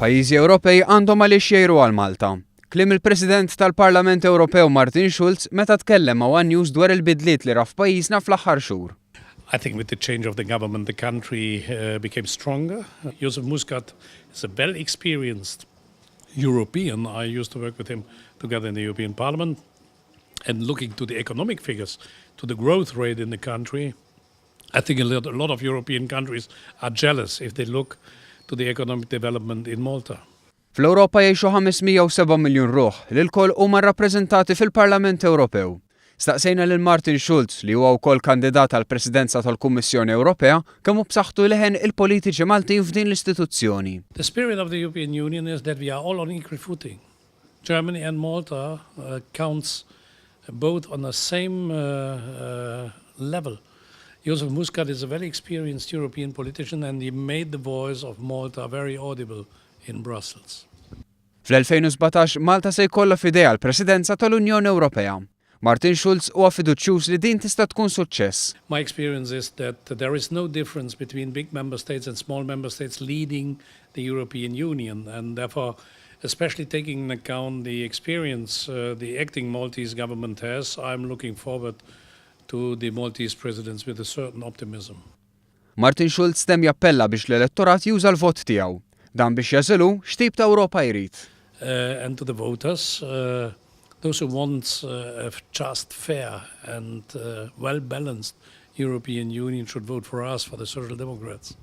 Pajjiżi Ewropej għandhom għaliex jgħiru għal Malta. Kliem il-President tal-Parlament Ewropew Martin Schulz meta tkellem ma' One News dwar il-bidliet li ra f'pajjiżna fl-aħħar xhur. I think with the change of the government, the country became stronger. Joseph Muscat is a well experienced European. I used to work with him together in the European Parliament. And looking to the economic figures, to the growth rate in the country, I think a lot of European countries are jealous if they look to the economic development in Malta. Fl-Ewropa jgħixu 507 miljun ruħ li lkoll huma rappreżentati fil-Parlament Ewropew. Staqsejna lil Martin Schulz, li huwa wkoll kandidat għal presidenza tal-Kummissjoni Ewropea, kemm hu b'saħħtu leħen il-politiċi Maltin f'din l-istituzzjoni. The spirit of the European Union is that we are all on equal footing. Germany and Malta counts both on the same level. Joseph Muscat is a very experienced European politician and he made the voice of Malta very audible in Brussels. Fl-2017 Malta se jkollha f'idejha l-Presidenza tal-Unjoni Ewropea. Martin Schulz huwa fiduċjuż li din tista' tkun suċċess. My experience is that there is no difference between big member states and small member states leading the European Union, and therefore, especially taking into account the experience the acting Maltese government has, I'm looking forward to the Maltese presidency with a certain optimism. Martin Schulz temm jappella biex l-elettorat juża l-vot tiegħu. Dan biex jagħżel hu x'tip ta' Ewropa jrid. And to the voters, those who want a just, fair and well-balanced European Union should vote for us, for the Social Democrats.